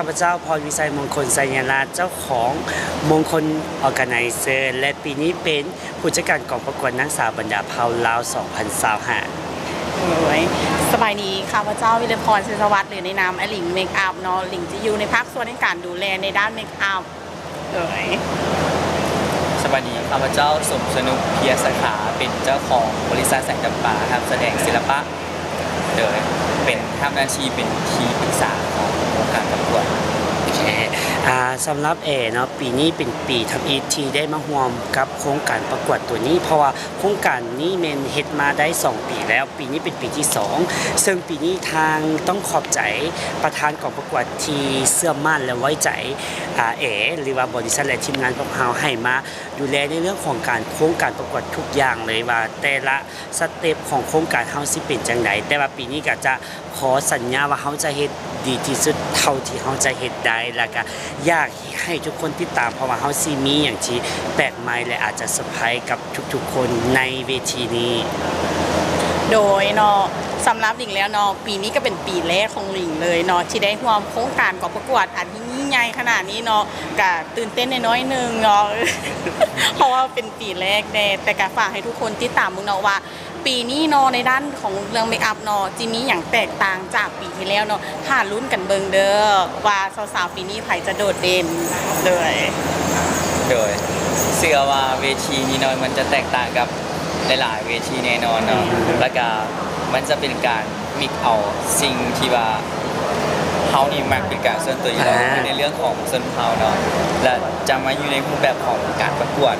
ພະເຈົ້າ ພອນວິໄຊ ມົງຄົນໄຊຍະລາດ ເຈົ້າຂອງມົງຄົນ Organizer ແລະ ປີນີ້ເປັນຜູ້ຈັດການກອງປະກວດນາງສາວບັນດາເຜົ່າລາວ ສອງພັນຊາວຫ້າ. ໂດຍ ສະບາຍດີ ຂ້າພະເຈົ້າ ວິໄລພອນ ເຊສະຫວັດ ຫຼື ໃນນາມອາລິງເມກອັບເນາະ, ລິງຈະຢູ່ໃນພາກສ່ວນໃນການດູແລໃນດ້ານເມກອັບ. ໂດຍ ສະບາຍດີ ຂ້າພະເຈົ້າ ສົມສະໜຸກ ເພຍສາຂາ ເປັນເຈົ້າຂອງບໍລິສັດແສງຈຳປາ ຮັບສະແດງສິລະປະ ໂດຍ ເປັນ ທຳໜ້າທີ່ເປັນທີ່ປຶກສາຂອງໂຄງການປະກວດ. ໂອເຄ ອາ ສຳລັບແອເນາະ ປີນີ້ເປັນປີທຳອິດທີ່ໄດ້ມາຮ່ວມກັບໂຄງການປະກວດຕົວນີ້ ເພາະວ່າໂຄງການນີ້ແມ່ນເຮັດມາໄດ້ສອງປີແລ້ວ, ປີນີ້ເປັນປີທີສອງ ເຊິ່ງປີນີ້ທາງຕ້ອງຂອບໃຈປະທານກອງປະກວດທີ່ເຊື່ອໝັ້ນ ແລະ ໄວ້ໃຈ ອາ ແອ ຫຼືວ່າບໍລິສັດ ແລະ ທີມງານພວກເຮົາໃຫ້ມາດູແລໃນເລື່ອງຂອງການ ໂຄງການປະກວດທຸກຢ່າງເລີຍ ວ່າແຕ່ລະສະເຕັບຂອງໂຄງການເຮົາຊິເປັນຈັ່ງໃດ, ແຕ່ວ່າປີນີ້ກໍຈະ ຂໍສັນຍາວ່າເຮົາຈະເຮັດດີທີ່ສຸດເທົ່າທີ່ເຮົາຈະເຮັດໄດ້ ແລ້ວກະຢາກໃຫ້ທຸກຄົນຕິດຕາມ ເພາະວ່າເຮົາຊິມີຫຍັງທີ່ແປກໃໝ່ ແລະ ອາດຈະເຊີໄພຣສ໌ກັບທຸກໆຄົນໃນເວທີນີ້. ໂດຍເນາະ ສຳລັບຫຼິງແລ້ວເນາະ ປີນີ້ກໍເປັນປີແລກຂອງຫຼິງເລີຍເນາະ ທີ່ໄດ້ຮ່ວມໂຄງການກອງປະກວດອັນທີ່ຍິ່ງໃຫຍ່ຂະໜາດນີ້ເນາະ ກະຕື່ນເຕັ້ນໜ້ອຍໆໜຶ່ງເນາະ ເພາະວ່າເປັນປີແລກແດ່ ແຕ່ກະຝາກໃຫ້ທຸກຄົນຕິດຕາມເບິ່ງເນາະວ່າ ປີນີ້ເນາະ ໃນດ້ານຂອງເລື່ອງເມກອັບເນາະ ຊິມີຫຍັງແຕກຕ່າງຈາກປີທີ່ແລ້ວເນາະ ຖ້າລຸ້ນກັນເບິ່ງເດີ ວ່າສາວໆປີນີ້ໃຜຈະໂດດເດັ່ນ. ໂດຍ ໂດຍ ເຊື່ອວ່າເວທີນີ້ເນາະ ມັນຈະແຕກຕ່າງກັບຫຼາຍໆເວທີແນ່ນອນເນາະ ອືມ ແລ້ວກະມັນຈະເປັນການ ມິກເອົາສິ່ງທີ່ວ່າເຮົານີ້ມັກເປັນການສ່ວນຕົວຢູ່ແລ້ວ ອ່າ ໃນເລື່ອງຂອງຊົນເຜົ່າເນາະ ແລະ ຈະມາຢູ່ໃນຮູບແບບຂອງການປະກວດ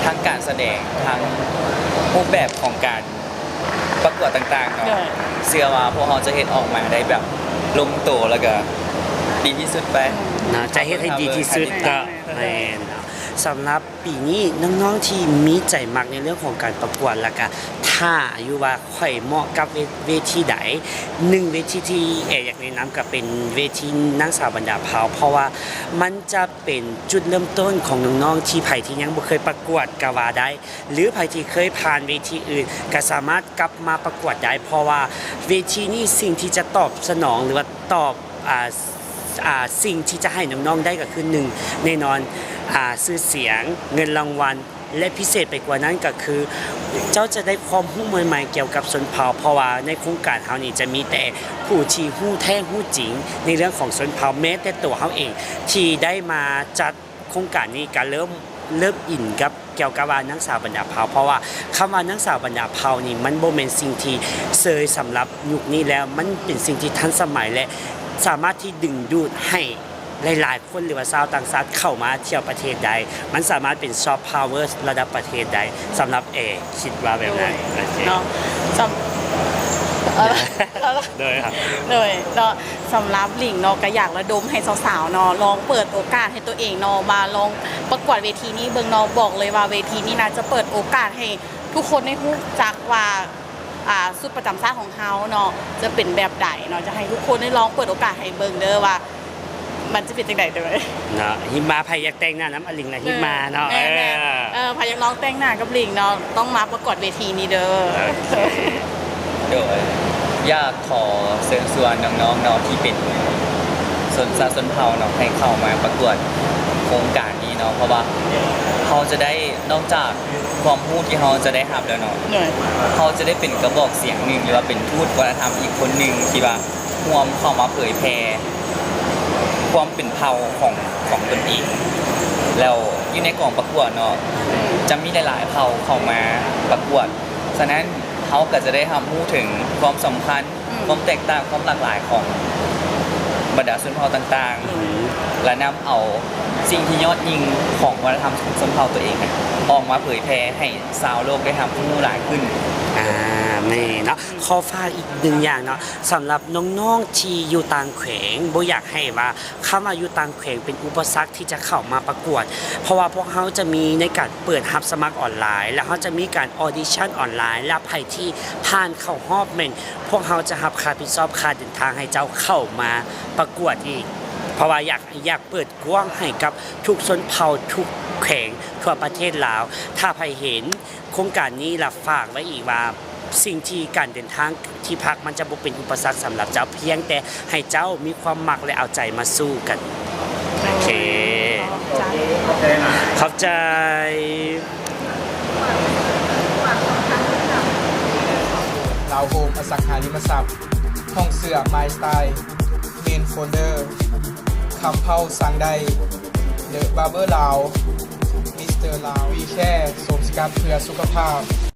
ທັງການສະແດງ ທັງຮູບແບບຂອງການປະກວດຕ່າງໆເນາະ ໂດຍ ເຊື່ອວ່າພວກເຮົາຈະເຮັດອອກມາໄດ້ແບບລົງໂຕ ແລ້ວກະດີທີ່ສຸດໄປເນາະ ຈະເຮັດໃຫ້ດີທີ່ສຸດ ໂດຍ ກໍແມ່ນເນາະ ສຳລັບ ປີນີ້ນ້ອງໆທີ່ມີໃຈມັກໃນເລື່ອງຂອງການປະກວດ ແລ້ວກະຖ້າຢູ່ວ່າຂ້ອຍເໝາະກັບເວ ເວທີໃດ ໜຶ່ງເວທີທີ່ແອຢາກແນະນຳກະເປັນເວທີນາງສາວບັນດາເຜົ່າ ເພາະວ່າມັນຈະເປັນຈຸດເລີ່ມຕົ້ນຂອງນ້ອງໆທີ່ໃຜທີ່ຍັງບໍ່ເຄີຍປະກວດກະວ່າໄດ້ ຫຼືໃຜທີ່ເຄີຍຜ່ານເວທີອື່ນກະສາມາດກັບມາປະກວດໄດ້ ເພາະວ່າເວທີນີ້ສິ່ງທີ່ຈະຕອບສະໜອງ ຫຼືວ່າຕອບ ອ່າ ອ່າ ສິ່ງທີ່ຈະໃຫ້ນ້ອງໆໄດ້ກໍຄື ໜຶ່ງ ແນ່ນອນ ອ່າ ຊື່ສຽງ, ເງິນລາງວັນ ແລະ ພິເສດໄປກວ່ານັ້ນກໍຄື ເຈົ້າຈະໄດ້ຄວາມຮູ້ໃໝ່ໆກ່ຽວກັບຊົນເຜົ່າ ເພາະວ່າໃນໂຄງການເຮົານີ້ຈະມີແຕ່ຜູ້ທີ່ຮູ້ແທ້ຮູ້ຈິງໃນເລື່ອງຂອງຊົນເຜົ່າ ແມ້ແຕ່ຕົວເຮົາເອງທີ່ໄດ້ມາຈັດໂຄງການນີ້ກໍເລີ່ມ ເລີ່ມອິນກັບ ກ່ຽວກັບວ່ານາງສາວບັນດາເຜົ່າ ເພາະວ່າຄຳວ່ານາງສາວບັນດາເຜົ່ານີ້ ມັນບໍ່ແມ່ນສິ່ງທີ່ເຊີຍສຳລັບຍຸກນີ້ແລ້ວ ມັນເປັນສິ່ງທີ່ທັນສະໄໝ ແລະ ສາມາດທີ່ດຶງດູດໃຫ້ຫຼາຍໆຄົນ ຫຼືວ່າຊາວຕ່າງຊາດເຂົ້າມາທ່ຽວປະເທດໄດ້ ມັນສາມາດເປັນຊອບພາວເວີລະດັບປະເທດໄດ້ ສຳລັບແອຄິດວ່າແບບນັ້ນ ໂອເຄ ເນາະ ສຳ ໂດຍ ໂດຍ ເນາະ ສຳລັບຫຼິງເນາະ ກໍຢາກລະດົມໃຫ້ສາວໆເນາະ ລອງເປີດໂອກາດໃຫ້ຕົວເອງເນາະ ມາລອງປະກວດເວທີນີ້ເບິ່ງເນາະ ບອກເລີຍວ່າເວທີນີ້ນະ ຈະເປີດໂອກາດໃຫ້ທຸກຄົນໄດ້ຮູ້ຈັກວ່າ ອ່າ ຊຸດປະຈຳຊາດຂອງເຮົາເນາະ ຈະເປັນແບບໃດເນາະ ຈະໃຫ້ທຸກຄົນໄດ້ລອງເປີດໂອກາດໃຫ້ເບິ່ງເດີວ່າ ມັນຈະເປັນຈັ່ງໃດເດີ ເນາະ ຫິມາ ໃຜຢາກແຕ່ງໜ້ານຳອາລິງ ແລະ ຫິມາເນາະ ເອີ ເອີ ໃຜຢາກລອງແຕ່ງໜ້າກັບຫຼິງເນາະ ຕ້ອງມາປະກວດເວທີນີ້ເດີ ໂອເຄ ໂດຍ ຢາກຂໍເຊີນຊວນນ້ອງໆເນາະ ທີ່ເປັນຊົນຊາດຊົນເຜົ່າເນາະ ໃຫ້ເຂົ້າມາປະກວດໂຄງການນີ້ເນາະ ເພາະວ່າເຮົາຈະໄດ້ ນອກຈາກຄວາມຮູ້ທີ່ເຮົາຈະໄດ້ຮັບແລ້ວເນາະ ໂດຍ ເຮົາຈະໄດ້ເປັນກະບອກສຽງໜຶ່ງ ຫຼືວ່າເປັນທູດວັດທະນະທຳອີກຄົນໜຶ່ງ ທີ່ວ່າ ຮ່ວມເຂົ້າມາເຜີຍແຜ່ຄວາມເປັນເຜົ່າຂອງ ຂອງຕົນເອງ ແລ້ວຢູ່ໃນກອງປະກວດເນາະ ຈະມີຫຼາຍໆເຜົ່າເຂົ້າມາປະກວດ ສະນັ້ນເຮົາກໍຈະໄດ້ຮັບຮູ້ເຖິງຄວາມສຳຄັນ ອືມ ຄວາມແຕກຕ່າງ ຄວາມຫຼາກຫຼາຍຂອງບັນດາຊົນເຜົ່າຕ່າງໆ ອືມ ແລະ ນຳເອົາສິ່ງທີ່ຍອດຍິ່ງຂອງວັດທະນະທຳຊົນເຜົ່າຕົວເອງ ອອກມາເຜີຍແຜ່ໃຫ້ຊາວໂລກໄດ້ຮັບຮູ້ຫຼາຍຂຶ້ນ. ອ່າ ແມ່ນເນາະ ຂໍຝາກອີກໜຶ່ງຢ່າງເນາະ ສຳລັບນ້ອງໆທີ່ຢູ່ຕ່າງແຂວງ ບໍ່ຢາກໃຫ້ວ່າຄຳວ່າຢູ່ຕ່າງແຂວງເປັນອຸປະສັກທີ່ຈະເຂົ້າມາປະກວດ ເພາະວ່າພວກເຮົາຈະມີໃນການເປີດຮັບສະໝັກອອນລາຍ ແລ້ວເຮົາຈະມີການອອດິຊັນອອນລາຍ ແລ້ວໃຜທີ່ຜ່ານເຂົ້າຮອບແມ່ນພວກເຮົາຈະຮັບຄ່າຜິດຊອບຄ່າເດີນທາງໃຫ້ເຈົ້າເຂົ້າມາປະກວດອີກ ເພາະວ່າຢາກ ຢາກເປີດກວ້າງໃຫ້ກັບທຸກຊົນເຜົ່າ ທຸກແຂວງທົ່ວປະເທດລາວ ຖ້າໃຜເຫັນ ໂຄງການນີ້ລະຝາກໄວ້ອີກວ່າ ສິ່ງທີ່ການເດີນທາງທີ່ພັກມັນຈະບໍ່ເປັນອຸປະສັກສຳລັບເຈົ້າ ພຽງແຕ່ໃຫ້ເຈົ້າມີຄວາມມັກ ແລະ ເອົາໃຈມາສູ້ກັນ. ໂອເຄ. ຂອບໃຈ. ລາວໂຮມ ອະສັງຫາລິມະຊັບ, ຫ້ອງເສື້ອ My Style, Men Folder, ຄຳເພົາ ສັ່ງໄດ້, The Barber ລາວ, Mister ລາວ, We Care ໂສມສະກັດເພື່ອສຸຂະພາບ.